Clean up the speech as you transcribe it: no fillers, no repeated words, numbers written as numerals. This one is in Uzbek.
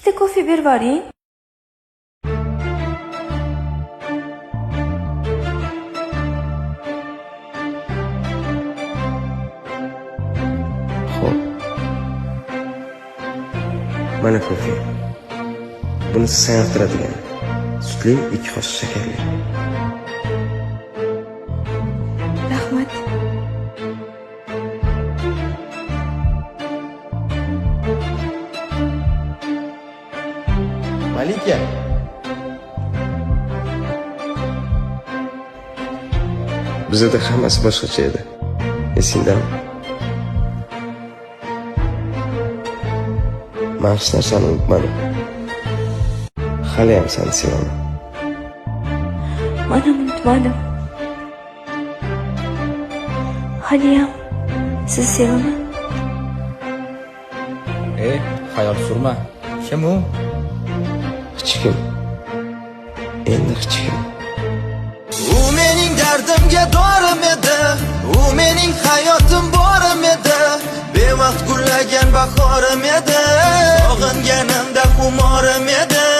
Ikkita kofe bervoring. Xo'p. Mana kofe. Bunisi sen yoqtiradigan. Sutli, 2 qoshiq shakarli. Rahmat. Malika. Bizada hammasi boshqacha edi. Esingdami? Man hech narsani unutmadim. Haliyam seni sevaman. Man ham unutmadim. Haliyam sizni sevaman. E, xayol surma. Kim u? Hech kim. Endi hech kim. U mening dardimga dorim edi, u mening hayotim borim edi, bevaqt gullagan bahorim edi, sog'inganimda xumorim edi.